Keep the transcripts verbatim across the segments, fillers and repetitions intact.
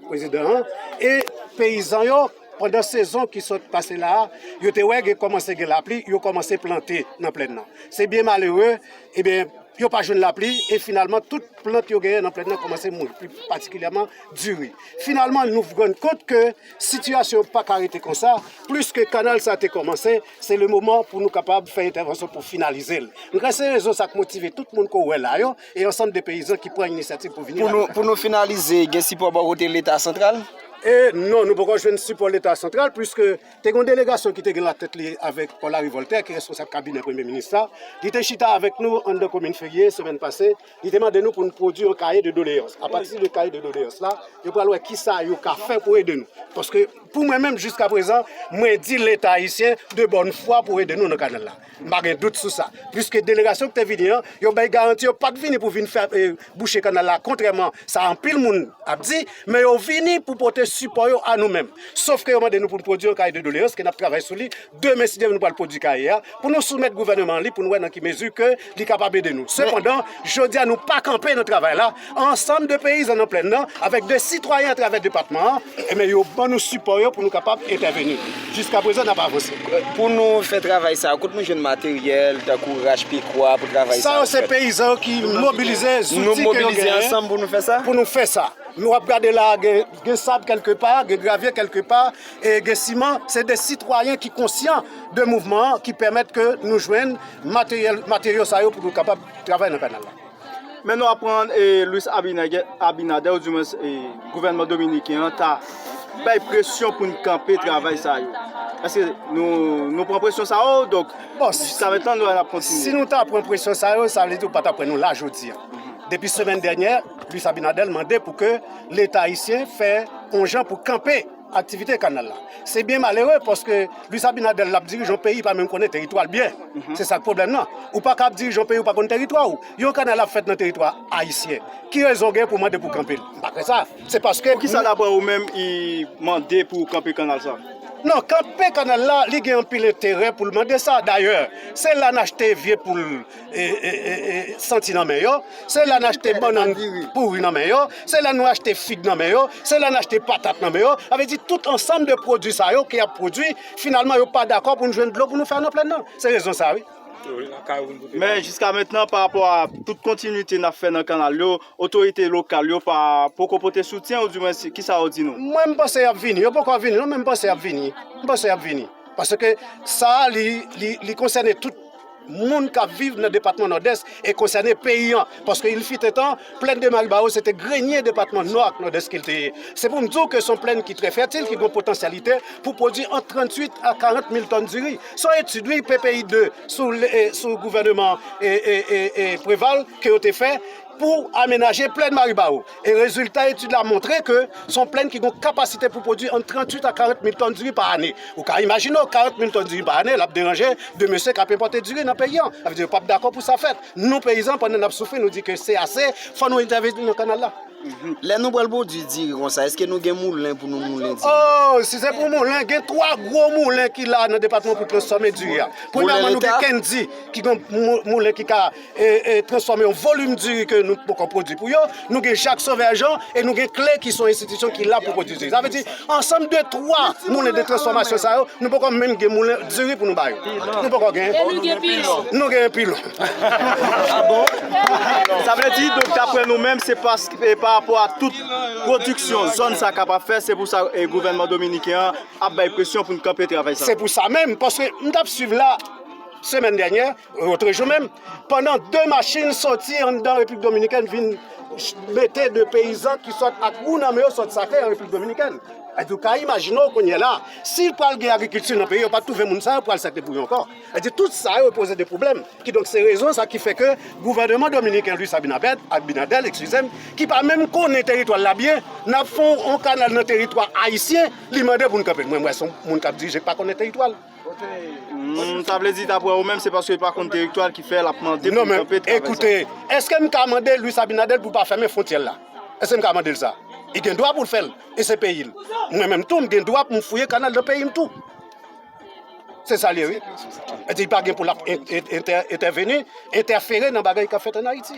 Prezidan an, e peyizan yo, pandan sezon ki sot pase la a, yo te wè gen kòmanse gen lapli, yo kòmanse plante nan plèn nan. Se byen malere, ebyen, yo pa jwenn lapli, e finalman, tout plant yo genyen nan plèn nan kòmanse mouri, pli patikilyèman diri. Finalman, nou rann kont ke sitiyasyon pa ka rete konsa, pliske kanal sa te kòmanse, se le moman pou nou kapab fè entèvansyon pou finalize l. M kwè se rezon sa k motive tout moun ke w wè la yo, e ansanm de peyizan ki pran inisyativ pou vini pou la. Nou, pou nou finalize, gen sipò bò kote Leta santral? E non, nou poko jwenn sipò Leta santral, pliske te gen yon delegasyon ki te gen latèt li avèk Paul Henri Voltaire, ki responsab kabinè Premye Minis la. Li te chita avèk nou anndan komin Ferye semèn pase. Li te mande nou pou nou pwodui yon kaye de doleyans. Apati de kaye de doleyans la, yo pral wè kisa yo ka fè pou ede nou. Paske pou mwen menm, jiska prezan, mwen di Leta ayisyen de bòn fwa pou ede nou nan kanal la. M pa gen dout sou sa. Pliske delegasyon ki te vini an, yo bay garanti yo pa t vini pou vin fè, eh, bouche kanal la, kontrèman sa anpil moun ap di, men yo vini pou pote sipò yo a nou menm. Sof ke yo mande nou pou n pwodui yon kaye de doleyans, ke n ap travay sou li. Demen, si Dye vle, nou pral pwodui kaye a, pou nou soumèt gouvènman an li, pou nou wè nan ki mezi ke li kapab ede nou. Sepandan, jodi a, nou pa kanpe nan travay la. Ansanm de peyizan nan plèn nan, avèk de sitwayen atravè depatman an, ebyen, yo ban nou sipò yo pou nou kapab entèveni. Jiska prezan, n ap avanse. Pou nou fè travay sa, kote nou jwenn materyèl, tankou rach pikwa, pou travay sa yo fèt? Sa yo se peyizan yo ki mobilize zouti ke yo genyen ansanm pou nou fè sa? Pou nou fè sa. Nou ap gade la, gen, gen sab kèlke pa, gen gravye kèlke pa, e gen siman. Se de sitwayen ki konsyan de mouvman an ki pèmèt ke nou jwenn materyèl, materyo sa yo pou nou kapab travay nan kanal la. Men nou aprann, e, Luis Abinader, Abinader, oudimwens, e, gouvènman dominiken an ta bay presyon pou n kanpe travay sa yo. Èske nou, nou pran presyon sa yo? Donk, bon, jiska mentnan, nou ap kontinye. Si nou ta pran presyon sa yo, sa vle di ou pa t ap wè nou la jodi a. Depi semèn dènyè, Luis Abinader mande pou ke Leta ayisyen fè yon jan pou kanpe aktivite kanal la. Se byen malere paske Luis Abinader l ap dirije yon peyi, li pa menm konnen teritwa l byen. Se sa k pwoblèm nan. Ou pa ka ap dirije yon peyi, ou pa konn teritwa w. Yon kanal ap fèt nan teritwa ayisyen. Ki rezon w gen pou mande pou kanpe l? M pa kwè sa. Se paske... Poukisa, daprè ou menm, li mande pou kanpe kanal sa? Non, kanpe kanal la, li gen anpil enterè pou l mande sa. Dayè, se la n achte vye poul, e, e, e, e, santi nan men yo, se la n achte bannann pouri nan men yo, se la nou achte fig nan men yo, se la n achte patat nan men yo. Sa vle di tout ansanm de pwodui sa yo ke y ap pwodui, finalman, yo pa dakò pou n jwenn dlo pou nou fè nan plèn nan. Se rezon sa, wi. Men jiska mentnan, pa rapò a tout kontinite n ap fè nan kanal yo, otorite lokal yo pa poko pote soutyen, oudimwens, kisa yo di nou? Mwen, m panse y ap vini. Yo poko vini, non, men m panse y ap vini. M panse y ap vini. Paske sa a, li, li, li konsène tout moun k ap viv nan depatman Nòdès e konsène peyi an. Paske il fut un temps, plèn de Maribaro, se te grenye depatman Nò ak Nòdès ke l te ye. Se pou m di w ke se yon plèn ki trè fètil, ki gen potansyalite pou pwodui ant tranntuit a karant mil tòn diri. Se yon etid, wi, P P I de sou, e, sou gouvènman, e, e, e, e, Preval ke yo te fè pou amenaje plèn Maribaro. E rezilta etid la montre ke se yon plèn ki gen kapasite pou pwodui ant tranntuit a karant mil tòn diri pa ane. Ou ka imajine w, karant mil tòn diri pa ane, l ap deranje de mesye k ap enpòte diri nan peyi an. Sa vle di yo p ap dakò pou sa fèt. Nou, peyizan, pandan n ap soufri, nou di ke se ase, fò nou entèveni nan kanal la. Lè nou pral pwodui diri konsa, èske nou gen moulen pou nou moulen diri? Oh, si se pou moulen, gen twa gwo moulen ki la nan depatman pou transfòme diri a. Premyèman, nou gen Kendy, ki gen mou-, moulen ki ka, e, e, transfòme yon volim diri ke nou poko pwodui pou yo. Nou gen Jacques Sauveur Jean e nou gen Kle, ki se yon enstitisyon ki la pou pwodui diri. Sa vle di, ansanm de twa moulen de transfòmasyon sa yo, nou poko menm gen moulen diri pou nou ba yo. Nou poko gen. E nou gen pilon. Nou gen pilon. Ah bon? Sa vle di, donk, daprè nou menm, se paske, e, pa rapò a tout pwodiksyon zòn sa kapab fè, se pou sa, e, gouvènman dominiken an ap bay presyon pou n kanpe travay sa. Se pou sa menm, paske m t ap swiv la, semèn dènyè, lòt jou menm, pandan de machin soti anndan Repiblik Dominikèn vin mete de peyizan ki sot ak wou nan men yo, sot Sakre an Repiblik Dominikèn. Èske ou ka imajine w kounye a la, si pral gen agrikilti nan peyi, yo pa t twouve moun sa yo pral sèt debouye ankò. Èske tout sa yo poze de pwoblèm. Kidonk, se rezon sa ki fè ke gouvènman dominiken Luis Abinader, Abinader, eskize m, ki pa menm konnen teritwa l la byen, n ap fè yon kanal nan teritwa ayisyen, li mande pou n kanpe l. Mwen, m wè se yon moun k ap dirije k pa konnen teritwa l. Hmm, sa vle di, daprè ou menm, se paske li pa konn teritwa l ki fè l ap mande pou kanpe travay sa. Non, men, ekoute, èske m ka mande Luis Abinader pou l pa fèmen fwontyè l la? Èske m ka mande l sa? Li gen dwa pou l fè l, e se peyi l. Mwen menm tou, m gen dwa pou m fouye kanal nan peyi m tou. Se sa l ye, wi. Èske li pa gen pou l ap en-, en-, entè-, entèveni, entèfere nan bagay k ap fèt ann Ayiti?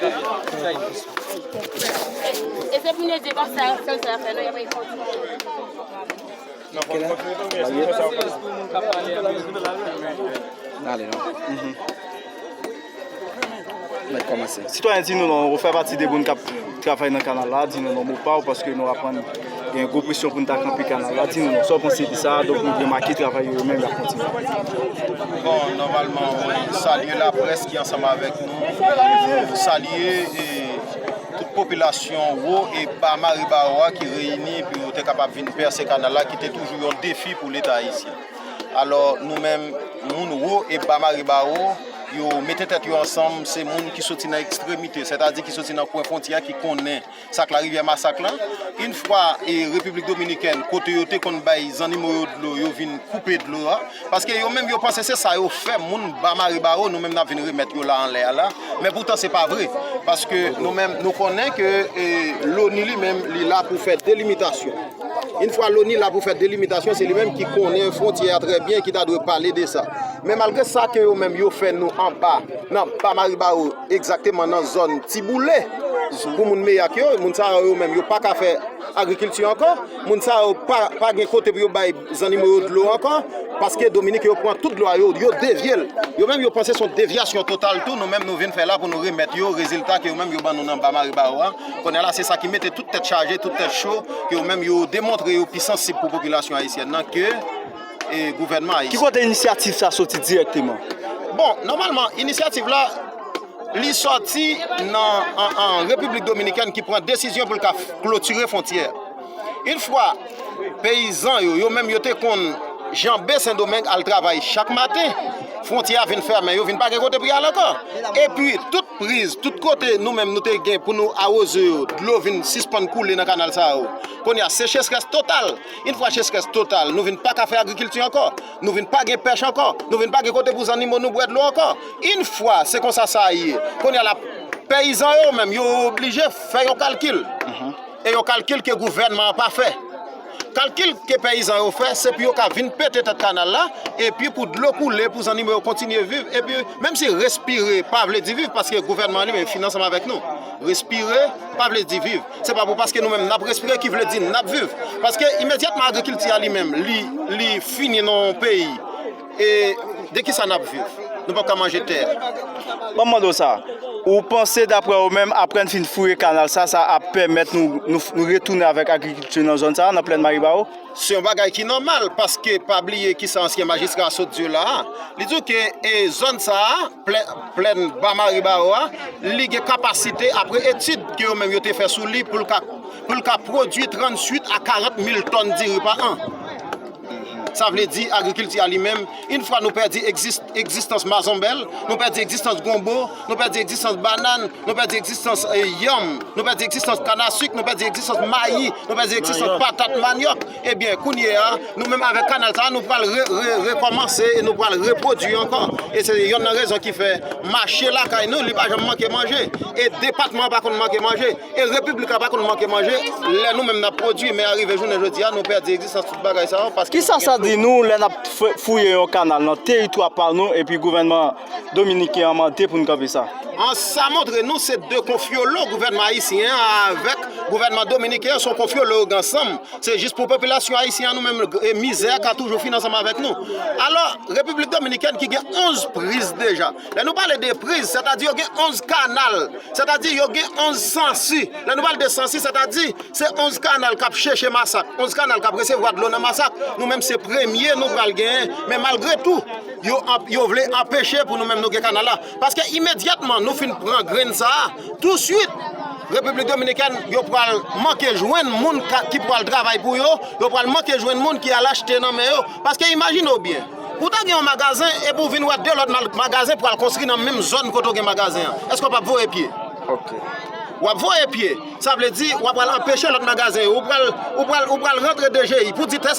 E se pou nou di konsa, sèl sa fè nou, y ap fè. N ale non. Mèt kòmanse. Sitwayen, di nou non, ou fè pati de moun k ap travay nan kanal la, di nou non mo pa w, paske nou aprann gen gwo presyon pou n ta kanpe kanal la. Di nou non, sa w panse de sa, donk nou remake travay yo, yo menm y ap kontinye. Bon, nòmalman, mwen salye laprès ki ansanm avèk nou. Mwen salye, e, tout popilasyon wo e ba Maribawo a ki reyini pou yo te kapab vin pèse kanal la, ki te toujou yon defi pou Leta ayisyen. Alò, nou menm, moun wo e ba Maribawo, yo mete tèt yo ansanm, se moun ki soti nan ekstremite, sètadi ki soti nan kwen fwontyè a, ki konnen sa k Larivyè Masak lan. Yon fwa, e, Repiblik Dominikèn, kote yo te konn bay zannimo yo dlo, yo vin koupe dlo a. Paske yo menm yo panse se sa yo fè moun ba Maribawo, nou menm n ap vin remèt yo la anlè a la. Men poutan se pa vre. Paske nou menm nou konnen ke, e, Loni li menm li la pou fè delimitasyon. Yon fwa Loni la pou fè delimitasyon, se li menm ki konnen fwontyè a trè byen, ki ta dwe pale de sa. Men malgre sa ke yo menm yo fè nou anba, nan ba Maribawo, egzakteman nan zòn Tiboule, pou moun Meyak yo, moun sa yo, yo menm yo pa ka fè agrikilti ankò, moun sa yo pa, pa gen kote pou yo bay zannimo yo dlo ankò, paske Dominik yo pran tout dlo a yo, yo devye l. Yo menm yo panse se yon devyasyon total tou, nou menm nou vin fè la pou nou remèt yo rezilta ke yo menm yo ban nou nan ba Maribawo a. Kounye a la, se sa ki mete tout tèt chaje, tout tèt cho, ke yo menm yo demontre yo pi sansib pou popilasyon ayisyèn nan ke, e, gouvènman ayisyen. Ki kote inisyativ sa soti dirèkteman? Bon, nòmalman, inisyativ la, li sòti nan, an, an Repiblik Dominikèn ki pran desizyon pou l ka f-, klotire fwontyè. Yon fwa, peyizan yo, yo menm yo te konn janbe Sendomeng al travay chak maten, fwontyè a vin fèmen, yo vin pa gen kote pou y al ankò. Epi, tout priz, tout kote nou menm nou te gen pou nou awoze yo, dlo vin sispann koule nan kanal sa yo. Kounye a, se sechrès total. Yon fwa sechrès total, nou vin pa ka fè agrikilti ankò, nou vin pa gen pèch ankò, nou vin pa gen kote pou zannimo nou bwè dlo ankò. Yon fwa, se konsa sa ye. Kounye a la, peyizan yo menm, yo oblije fè yon kalkil. E yon kalkil ke gouvènman an pa fè. Kalkil ke peyizan yo fè, se pou yo ka vin pete tèt kanal la, epi pou dlo koule, pou zannimo yo kontinye viv, epi menm si respire pa vle di viv, paske gouvènman an li menm fin ansanm avèk nou. Respire pa vle di viv. Se pa pou paske nou menm n ap respire ki vle di n ap viv. Paske imedyatman agrikilti a li menm, li, li fini nan yon peyi, e de ki sa n ap viv? Nou p ap ka manje tè. Ban m mande w sa. Ou panse, daprè ou menm, apre n fin fouye kanal sa, sa ap pèmèt nou, nou, nou retounen avèk agrikilti nan zòn sa a, nan plèn Maribawo? Se yon bagay ki nòmal, paske pa bliye ki sa ansyen majistra a sot di w la a. Li di w ke, e, zòn sa a, plè-, plèn ba Maribawo a, li gen kapasite, apre etid ke yo menm yo te fè sou li, pou l ka, pou l ka pwodui tranntuit a karant mil tòn diri pa an. Sa vle di, agrikilti a li menm, yon fwa nou pèdi egzis-, egzistans mazonbèl, nou pèdi egzistans gonbo, nou pèdi egzistans banann, nou pèdi egzistans, e, yanm, nou pèdi egzistans kannasik, nou pèdi egzistans mayi, nou pèdi egzistans patat, manyòk. Ebyen, kounye a, nou menm avèk kanal sa a, nou pral re-, re-, rekòmanse e nou pral repwodui ankò. E se yonn nan rezon ki fè mache lakay nou, li pa janm manke manje. E depatman an pa konn manke manje. E repiblik la pa konn manke manje. Lè nou menm n ap pwodui, men arive jounen jodi a, nou pèdi egzistans tout bagay sa yo, paske... Kisa sa di nou lè n ap f-, fouye yon kanal nan teritwa pa nou, epi gouvènman dominiken an mande pou n kanpe sa? An, sa montre nou se de konfyolo gouvènman ayisyen an avèk Gouvènman dominiken an se yon konfyo lorg ansanm. Se jis pou popilasyon ayisyen an nou menm, e mizè a ka toujou fin ansanm avèk nou. Alò, Repiblik Dominikèn ki gen onz priz deja. Lè nou pale de priz, sètadi yo gen onz kanal, sètadi yo gen onz sansi. Lè nou pale de sansi, sètadi se onz kanal k ap chèche masak, onz kanal k ap resevwa dlo nan masak. Nou menm se premye nou pral genyen, men malgre tou, yo, yo vle anpeche pou nou menm nou gen kanal la. Paske imedyatman nou fin pran grenn sa a, touswit, Repiblik Dominikèn, yo pral manke jwenn moun ki pral travay pou yo, yo pral manke jwenn moun ki al achte nan men yo. Paske imajine w byen, pou ta gen yon magazen epi w vin wè de lòt magazen pral konstwi nan menm zòn kote w gen magazen an, èske w p ap voye pye? W ap voye pye. Sa vle di w ap pral anpeche lòt magazen yo. Ou pral, ou pral, ou pral rantre D G I pou di tè